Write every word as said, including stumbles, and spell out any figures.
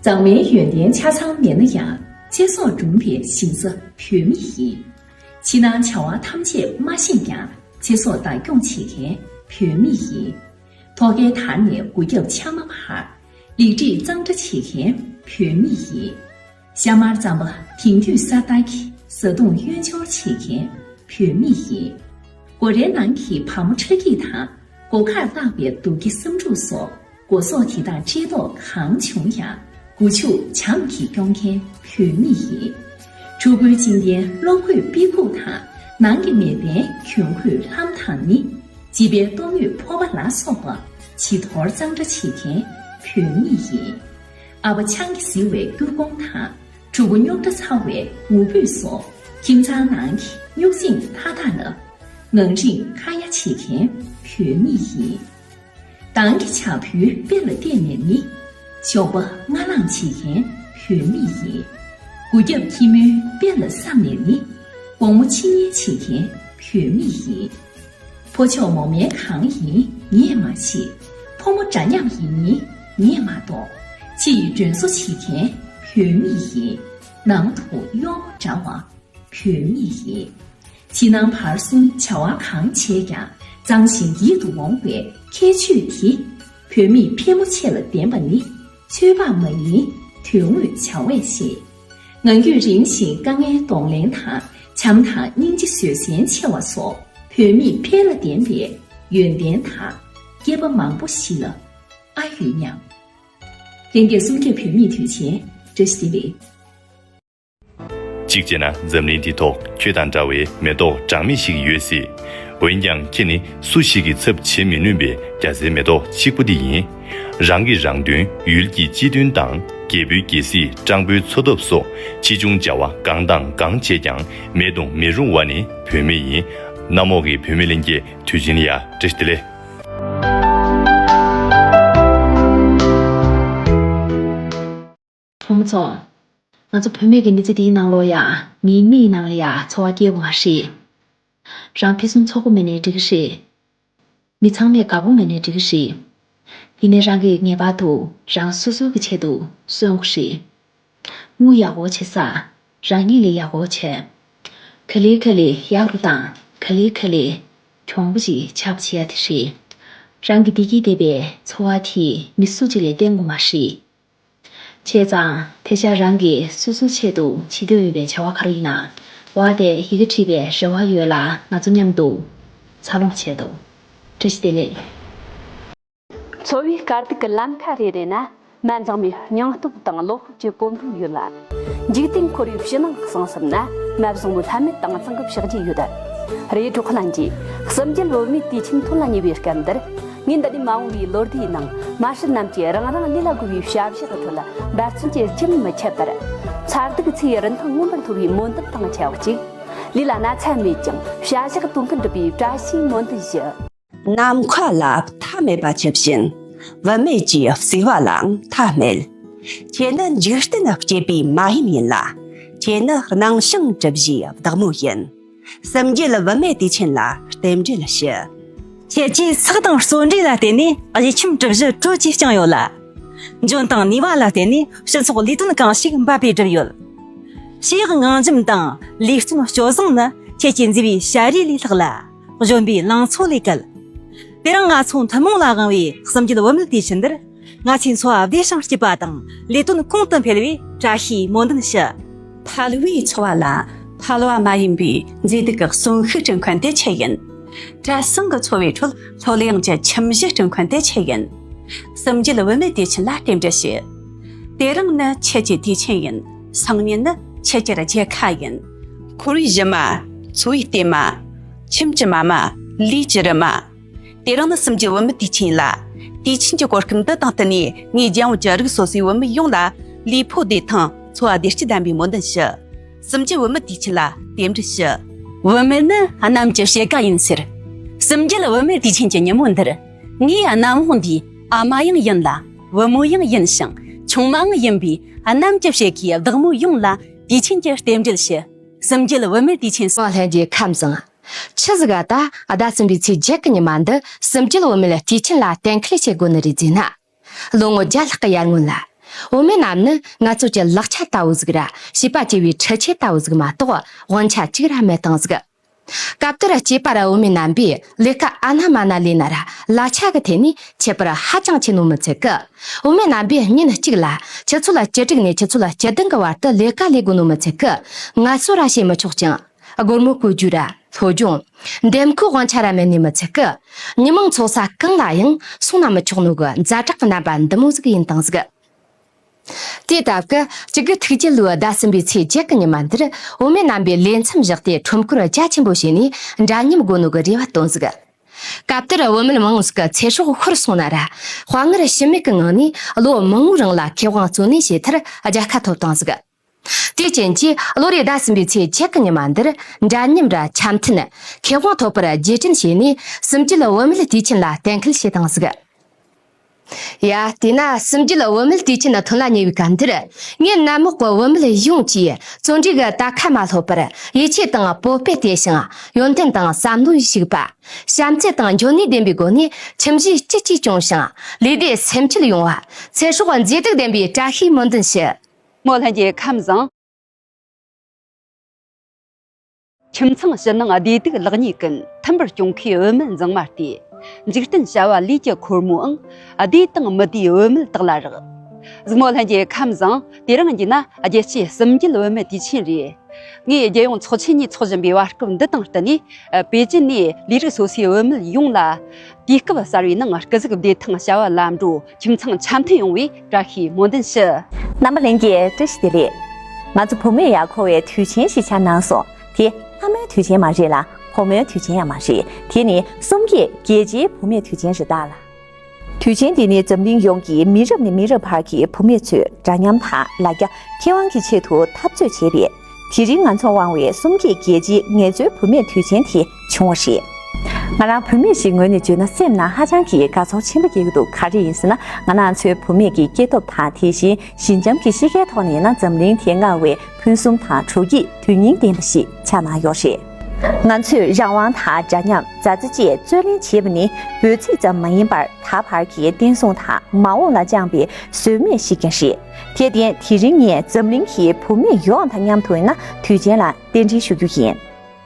མཛངས་མའི་ཡོན་ཏན་ཆ་ཚང་མེད་ན་ཡང་། ཚེ་སྲོག་སྒྲུང་པའི་ཞིང་ས་བོད་མི་ཡིན། ཕྱི་ནང་བྱ་བ་ཐམས་ཅད་མ་ཤེས་ཀྱང་། ཚེ་སྲོག་བདག་སྐྱོང་བྱེད་མཁན་བོད་མི་ཡིན། ཐོག་ཁའི་དར་ནས་སྒོ་རྒྱབ་ཆ་མ་ཕར། ལེགས་བྲིས་གཙང་སྦྲ་བྱེད་མཁན་བོད་མི་ཡིན། ཤ་མར་རྩམ་པ་དེང་དུས་ས་བདག་གི། བཟའ་བཏུང་གཡོན་སྦྱོར་བྱེད་མཁན་བོད་མི་ཡིན། སྒོ་རའི་ནང་གི་བ་མོ་ཁྲ་སྐྱིད་དང་། སྒོ་ཁར་བཏགས་པའི་རྡོ་སྐྱ་བསམ་འགྲུབ་སོགས། སྒོ་ཟོག་དེ་དག་བཀྲེས་ལྟོགས་གང་བྱུང་ཡང་། སྒོ་ཕྱུགས་བྱམས་ཀྱིས་སྐྱོང་མཁན་བོད་མི་ཡིན། ཕྲུ་གུའི་གཅིན་ལྡན་གློག་སྐུད་པི་ཁུག་དང་། ནང་གི་མེ་འཕེན་གྱོན་གོས་ལྷམ་དང་ནི། བྱིས་པའི་ལྟོ་མྱོས་ཕོར་པ་ལ་སོགས་པ། བྱི་དོར་གཙང་སྦྲ་བྱེད་མཁན་བོད་མི་ཡིན། ཨ་ཕ་ཆང་གིས་བཟི་བའི་སྐྱུར་གོང་དང་། ཕྲུ་གུ་རྙོག་དྲ་ཚ་བའི་ངུ་འབོད་སོགས། ཁྱིམ་ཚང་ནང་གི་རྙོག་འཛིང་མཐའ་དག་ལ། ངང་རིང་ཁ་ཡ་བྱེད་མཁན་བོད་མི་ཡིན། མདང་གི་ཇ་ཕུལ་དཔེ་ལ་བལྟས་ནས་ནི། ཞོགས་པ་སྔ་ལངས་བྱེད་མཁན་བོད་མི་ཡིན། སྒོ་རྒྱབ་ཁྱི་མོའི་དཔེ་ལ་བསམ་ནས་ནི། དགོང་མོ་ཕྱི་ཉལ་བྱེད་མཁན་བོད་མི་ཡིན། ཕོ་མཆོག་མོ་མེན་གང་ཡིན་ངས་མ་ཤེས། ཕོ་མོ་འདྲ་མཉམ་ཡིན་མིན་ངས་མ་རྟོགས། ཕྱི་ཡི་མགྲོན་གསོ་བྱེད་མཁན་བོད་མི་ཡིན། ནང་དུ་གཡོག་མོ་འདྲ་བ་བོད་མི་ཡིན། ཕྱི་ནང་བར་གསུམ་བྱ་བ་གང་བྱས་ཀྱང་། གཙང་ཞིང་ཡིད་དུ་འོང་བའི་ཁྱད་ཆོས་དེ། བོད་མིས་ཕལ་མོ་ཆེ་ལ་ལྡན་པ་ནི། ཆོས་པ་མ་ཡིན་དོན་དངོས་བྱ་བས་ཤེས། ངང་རྒྱུད་རིང་ཞིང་དཀའ་ངལ་གདོང་ལེན་དང་། བྱམས་དང་སྙིང་རྗེ་བཟོད་བསྲན་ཆེ་བ་སོགས། བོད་མིས་ཕལ་ལ་ལྡན་པའི་ཡོན་ཏན་དང་། སྐྱེས་པ་མང་པོ་ཞིག་ལ་ཨ་ཡོད་སྙམ། ལྷན་རྒྱས་གསུང་སྐྱོང་བོད་མིའི་དུས་ཆེན་བཀྲ་ཤིས་བདེ་ལེགས། གཅིག་བྱས་ན་འཛམ་གླིང་འདིའི་ཐོག་ཁྱོད་དང་འདྲ་བའི་མེ་ཏོག་གྲངས་མེད་ཞིག་ཡོད་སྲིད། འོན་ཀྱང་ཁྱེད་ནི་སུ་ཞིག་གི་ཚབ་བྱེད་མི་ནུས་པའི་རྒྱ་སེར་མེ་ཏོག་གཅིག་པུ་དེ་ཡིན། རང་གི་རང་དོན་ཡུལ་གྱི་སྤྱི་དོན་དང་། རྒྱལ་པོའི་རྒྱལ་སྲིད་སྤྲང་པོའི་འཚོ་ཐབས་སོགས་ཕྱིས་འབྱུང་བྱ་བ་གང་དང་གང་བྱས་ཀྱང་མེད་དུ་མི་རུང་བ་ནི་བོད་མི་ཡིན། གནམ་འོག་གི་བུད་མེད་ལྷན་རྒྱས་དུས་ཆེན་ལ་ཡ་བཀྲ་ཤིས་བདེ་ལེགས། ཁོང་ཚོ། ང་ཚོ་བུད་མེད་ཀྱི་མི་ཚེ་འདིའི་ནང་ལོགས་ཡ། མིའི་མིག་ནང་ལ་ཡ་ཚོར་བ་སྐྱེ་དགོས་མ་རེད། རང་ཕུན་སུམ་ཚོགས་པོ་མེད་ནའི་འགྲིག་གི་རེད། མི་ཚང་མས་དགའ་པོ་མེད་ནའི་འགྲིག་གི་རེད། ཡིན་ནའི་རང་གིས་ངེས་པར་དུ་རང་སོ་སོ་གི་ཆེད་དུ་གསོན་དགོས་རེད། དངུལ་ཡག་པོ་བྱེད་ས། རང་ཉིད་ལ་ཡག་པོ་བྱེད། ག་ལེ་ག་ལེ་ཡག་རུ་དང་ག་ལེ་ག་ལེ་གྱོང་པོ་ཞིག་ཆགས་པ་བྱེད་ཡ་དེ་རེད། རང་གི་བདེ་སྐྱིད་ལྡན་པའི་འཚོ་བ་དེ་མི་སུ་གཅིག་ལ་བརྟེན་དགོས་མ་རེད། བྱས་ཙང་དེ་ཆ་རང་གིས་སོ་སོའི་ཆེད་དུ་བྱེད་འདོད་ཡོད་པའི་བྱ་བ་ག་རེ་ཡིན་ན། འོ་དེ་ཡི་གེ་བྲིས་པའི་རེ་བ་ཡོད་ལ་ང་ཚོ་མཉམ་དུ་འཚར་ལོངས་བྱེད་དོ། བཀྲ་ཤིས་བདེ་ལེགས། འཚོ་བའི་དཀའ་སྡུག་གི་ལམ་ཁ་རེ་རེ་ན་མ་འཛེགས་མའི་སྙིང་སྟོབས་དང་བློ་སྤོབས་ཀྱི་གོ་འཕང་ཡོད་ལ། འཇིག་རྟེན་འཁོར་བའི་ཕྱི་ནང་གི་གསང་གསུམ་ན་མ་བཟང་མོའི་ལྷ་མེད་དྭངས་གཙང་གི་ཕྱག་རྗེས་ཡོད། རེད། གྲོགས་ལྷན་རྒྱས། གསུམ་རྒྱལ་བུད་མེད་དུས་ཆེན་ཐོན་ལ་ཉེ་བའི་སྐབས་འདིར། ངས་འདི་ནས་མ་འོངས་པའི་ལོ་ཟླའི་ནང་མ་ཧྲི་རྣམས་ཀྱིས་རང་རང་ལུས་ལ་བགོས་པའི་བྱ་གཞག་གི་ཁྲོད་འབད་བརྩོན་གྱིས་རྒྱུན་མི་ཆད་པར། མཚར་སྡུག་ཚེ་ཡི་རིན་ཐང་མངོན་པར་མཐོ་བའི་སྨོན་འདུན་དང་ཆབས་ཅིག་ལུས་ལ་ན་ཚ་མེད་ཀྱང་བྱ་གཞག་དོན་ཀུན་འགྲུབ་པའི་བཀྲ་ཤིས་སྨོན་འདུན་ཞུ། ནམ་མཁའ་ལ་མཐའ་མེད་པ་ཇི་བཞིན། བུད་མེད་ཀྱི་བརྩེ་བ་ལའང་མཐའ་མེད། ཁྱེད་ནི་འཇིག་རྟེན་སྐྱེས་པའི་མ་ཡུམ་ཡིན་ལ། ཁྱེད་ནི་སྣང་ཞིང་གྲུབ་བཞིའི་བདག་མོ་ཡིན། གསུམ་རྒྱལ་བུད་མེད་དུས་ཆེན་ལ་རྟེན་འབྲེལ་ཞུ། ཁྱེད་ཀྱིས་སྲེག་དང་བརྩོན་འགྲུས་ལ་བརྟེན་ནས་གཞིས་ཁྱིམ་གྲུ་བཞི་དྲོད་ཀྱིས་བསྐྱངས་ཡོད་ལ། འཇོན་དང་ནུས་པ་ལ་བརྟེན་ནས་སྤྱི་ཚོགས་ལས་དོན་གང་ཞིག་འབད་པས་བསྒྲུབས་ཡོད། ཞེས་ངང་འཇམ་དང་ལས་བརྩོན་སྤྱོད་བཟང་ནི་ཁྱེད་ཀྱིས་མཛེས་པའི་ཞལ་རས་ལས་ལྷག་ལ། གཞོན་པའི་ལང་ཚོ་ལས་གལ། དེ་རིང་ང་ཚོ་ཐུན་མོང་ལ་དབང་བའི་གསུམ་རྒྱལ་བུད་མེད་དུས་ཆེན་འདིར། ང་ཚོས་འཚོ་བ་བདེ་ཞིང་སྐྱིད་པ་དང་ལས་དོན་གོང་དུ་འཕེལ་བའི་བཀྲ་ཤིས་སྨོན་འདུན་ཞུ། ཕལ་བའི་འཚོ་བ་ལ་ཕལ་བ་མ་ཡིན་པའི་མཛེས་སྡུག་གི་གསོན་ཤུགས་སྤྲད་མཁན་དེ་ཁྱེད་ཡིན། བྲལ་ཟིང་གི་འཚོ་བའི་ཁྲོད་ལྷོད་ལེན་གྱི་ཁྱིམ་གཞི་སྤྲད་མཁན་དེ་ཁྱེད་ཡིན། གསུམ་རྒྱལ་བུད་མེད་དུས་ཆེན་ལ་རྟེན་འབྲེལ་ཞུ། དེ་རིང་ནི་ཁྱེད་ཀྱི་དུས་ཆེན་ཡིན། སང་ཉིན་ནི་ཁྱེད་ཀྱི་མཇལ་ཁ་ཡིན། འཁོར་བའི་གཞི་མ། འཚོ་བའི་གཏེར་མ། ཁྱིམ་གྱི་མ་མ། ལུས་ཀྱི་རུ་མ། དེ་རིང་ནི་གསུམ་གྱི་བུད་མེད་དུས་ཆེན་ཡིན་ལ། དུས་ཆེན་གྱི་གོ་སྐབས་འདི་དང་བསྟུན་ནས་ངས་རྒྱལ་ཡོངས་ཀྱི་རིགས་སོ་སོའི་བུད་མེད་ཡོངས་ལ་ལུས་ཕུང་བདེ་ཐང་འཚོ་བ་བདེ་སྐྱིད་ལྡན་པའི་སྨོན་འདུན་ཞུ། གསུམ་གྱི་བུད་མེད་དུས་ཆེན་ལ་རྟེན་འབྲེལ་ཞུ། བུད་མེད་ནི་གནམ་གྱི་ཕྱེད་ཀ་ཡིན་ཟེར། གསུམ་གྱི་བུད་མེད་དུས་ཆེན་གྱི་ཉིན་མོ་འདིར། ངས་གནམ་འོག་འདིའི་ཨ་མ་ཡང་ཡིན་ལ། བུ་མོ་ཡང་ཡིན་ཞིང་ཆུང་མའང་ཡིན་པའི་གནམ་གྱི་ཕྱེད་ཀའི་བདག་མོ་ཡོངས་ལ་དུས་ཆེན་གྱི་རྟེན་འབྲེལ་ཞུ། གསུམ་གྱི་བུད་མེད་དུས་ཆེན་སོགས་ལྷན་རྒྱས་ཁམས་བཟང་། ཆི་ཟིག་ག་ད་ཟླ་གསུམ་པའི་ཚེས་བརྒྱད་ཀྱི་ཉི་མ་འདི་གསུམ་གྱི་བུད་མེད་དུས་ཆེན་ལ་གཏན་འཁེལ་བྱེད་དགོས་ནི་རེད་ཟེར་ན། ལོ་ངོ་བརྒྱ་ལྷག་གི་ཡར་སྔོན་ལ། བུད་མེད་རྣམས་ནི་ང་ཚོ་གི་ལག་ཆ་ལྟ་བུ་ཟིག་ར་བྱིས་པ་སྐྱེ་བའི་འཕྲུལ་ཆས་ལྟ་བུ་ཟིག་མ་གཏོགས་དབང་ཆ་གཅིག་ར་མེད་བཏང་ཟིག་སྐབས་དེར་སྐྱེས་པ་ར་བུད་མེད་རྣམ་པས་ལས་ཀ་ཨ་ན་མ་ན་ལས་ན་ར་ལག་ཆ་གི་ཐད་ནས་ཁྱད་པར་ཧ་ཅང་ཆེ་ནོ་མི་ཚད་གི། བུད་མེད་རྣམ་པས་ཉིན་གཅིག་ལ་ཆུ་ཚོད་བཅུ་དྲུག་ནས་ཆུ་ཚོད་བཅུ་བདུན་གི་བར་དུ་ལས་ཀ་ལས་དགོས་ནོ་མི་ཚད་གི། ངལ་གསོ་ར་བྱེད་མི་ཆོག་ཅིང་། སྒོར་མོ་བཀོལ་རྒྱུ་ར་སློབ་སྦྱོང་། འདེམས་བསྐོའི་དབང་ཆ་ར་མེད་ནི་མི་ཚད་གི། ཉིན་མོ་འཚོགས་ས་གང་ལ་ཡང་སོང་ན་མི་ཆོག་ནོ་གི་ཛ་དྲག་གི་རྣམ་པ་འདི་མོ་ཟིག་ཡིན་བཏང་ཟིག་དེའི་སྟབས་ཀྱིས་གཅིག་དགུ་ཐིག་བརྒྱད་ལོའི་ཟླ་གསུམ་པའི་ཚེས་བརྒྱད་ཀྱི་ཉི་མ་འདིར་བུད་མེད་རྣམ་པས་ལས་མཚམས་བཞག་སྟེ་ཁྲོམ་སྐོར་རྒྱ་ཆེན་པོ་བྱས་ནས་འདྲ་མཉམ་དགོས་ནོ་གི་རེ་བ་བཏོན་ཟིག་སྐབས་དེར་བུད་མེད་མང་ཟིག་གི་ཚེ་སྲོག་ཤོར་སོང་ན་ར། དཔའ་ངར་ཞུམ་མེད་ཀྱི་ངང་ནས་ལོ་མང་བོའི་རིང་ལ་མཁས་དབང་གཙོ་ནས་བྱས་མཐར་རྒྱལ་ཁ་ཐོབ་བཏང་ཟིག་དེའི་རྐྱེན་གྱིས་ལོ་རེའི་ཟླ་གསུམ་པའི་ཚེས་བརྒྱད་ཀྱི་ཉི་མ་འདིར་འདྲ་མཉམ་ར་འཆམ་མཐུན། མཁས་དབང་ཐོབ་པར་རྗེས་དྲན་བྱས་ནས་གསུམ་བརྒྱད་བུད་མེད་དུས་ཆེན་ལ་གཏན་འཁེལ་བྱས་བཏང་ཟིག་ཡ། དེས་ན་གསུམ་བརྒྱད་བུད་མེད་དུས་ཆེན་ཐོན་ལ་ཉེ་བའི་སྐབས་འདིར། ངས་གནམ་འོག་གི་བུད་མེད་ཡོངས་ཀྱིས་བརྩོན་འགྲུས་ཀྱི་དར་ཁ་མ་ལྷོད་པར་ཡིད་ཆེས་དང་སྤོབས་པས་དེད་ཞིང་ཡོན་ཏན་དང་བསམ་བློའི་ཕྱུག་པ། བྱམས་བརྩེ་དང་འཇོན་ནུས་ལྡན་པའི་སྒོ་ནས་ཁྱིམ་གཞིས་སྐྱིད་ཀྱིས་སྐྱོང་ཞིང་ལུས་བདེ་སེམས་སྐྱིད་ཡོང་བ། ཚེ་སྲོག་མཛེས་སྡུག་ལྡན་པའི་བཀྲ་ཤིས་སྨོན་འདུན་ཞུ། མོ་ལྷན་རྒྱས་ཁམས་བཟང་། ཁྱིམ་ཚང་ཕྱི་ནང་བདེ་སྡུག་ལེགས་ཉེས་ཀུན་མཐུན་པར་སྐྱོང་མཁས་བུད་མེད་མཛངས་མ་སྟེ། འཇིག་རྟེན་བྱ་བ་ལས་ཀྱི་འཁོར་མོའང་བདེ་དང་མི་བདེའི་བུད་མེད་དག་ལ་རག་གཟིགས་མོ་ལྷན་རྒྱས་ཁམས་བཟང་། དེ་རིང་ཡིན་ན་རྒྱལ་སྤྱིའི་གསུམ་བརྒྱད་བུད་མེད་དུས་ཆེན་རེད། ངས་རྒྱལ་ཡོངས་ཚོགས་ཆེན་གཉིས་འཚོགས་བཞིན་པའི་བར་སྐབས་འདི་དང་བསྟུན་ནས། པེ་ཅིན་ནས་ལས་རིགས་སོ་སོའི་བུད་མེད་ཡོངས་ལ། དུས་སྐབས་གསར་བའི་ནང་སྐུ་གཟུགས་བདེ་ཐང་བྱ་བ་ལམ་འགྲོ། ཁྱིམ་ཚང་འཆམ་མཐུན་ཡོང་བའི་བཀྲ་ཤིས་སྨོན་འདུན་ཞུ། རྣམ་པ་ལྷན་རྒྱས་བཀྲ་ཤིས་བདེ་ལེགས། ང་ཚོ་བུད་མེད་ཡག་མཁོ་བའི་དུས་ཆེན་ཞིག་ཆགས་གནང་སོང་། དེ་ལྷ་མོའི་དུས་ཆེན་མ་རེད་ལ། ཕོ་མོའི་དུས་ཆེན་ཡང་མ་རེད། དེ་ནི་གསུམ་བརྒྱད་རྒྱལ་སྤྱིའི་བུད་མེད་དུས་ཆེན་རེད་ད་ལ། དུས་ཆེན་འདི་ནི་འཛམ་གླིང་ཡོངས་ཀྱི་མི་རབས་ནས་མི་རབས་བར་གྱི་བུད་མེད་ཚོས་འདྲ་མཉམ་དང་ལ་རྒྱ་ཁེ་དབང་གི་ཆེད་དུ་འཐབ་རྩོད་བྱས་པས། དེ་རིང་ང་ཚོར་དབང་བའི་གསུམ་བརྒྱད་རྒྱལ་སྤྱིའི་ངལ་རྩོལ་བུད་མེད་དུས་ཆེན་དེ་བྱུང་བ་རེད། ང་རང་བུད་མེད་ཞིག་ངོས་ནས་བརྗོད་ན་སེམས་ནང་ཧ་ཅང་གི་དགའ་ཚོར་ཆེན་པོ་སྐྱེ་གི་འདུག་ག་རེ་ཡིན་ཟེར་ན། ང་རང་ཚོའི་བུད་མེད་ཀྱི་སྐྱེ་སྟོབས་དང་དེ་བཞིན་ཞི་འཇམ་གྱི་གཤིས་ཀའི་ཐོག་ནས་ཡིན་ན་འཛམ་གླིང་དེ་སྔར་བས་ཕུན་སུམ་དང་དྲོ་སྐྱིད་དོན་སྙིང་ལྡན་པ་ཞིག་ཆགས་གནང་ཡོད་རེད། ང་ཚོས་རང་དབང་དང་འདྲ་མཉམ་མཛའ་བརྩེ་བཅས་རྩོད་ལེན་བྱེད་པ་ནི་འབོད་ཚིག་ཙམ་མ་ཡིན་པར་ད་བར་གྱི་བསྟན་སྲུང་དང་མ་འོངས་ལ་བཅངས་པའི་ཟོལ་མེད་ཞིག་ཀྱང་རེད། དེར་བརྟེན་དེ་རིང་ངས་འཛམ་གླིང་གི་བུད་མེད་ཡོངས་དང་མཉམ་དུ་ཡིན་ན་དུས་ཆེན་ལ་རྟེན་འབྲེལ་ཞུ་རྒྱུ་ཡིན།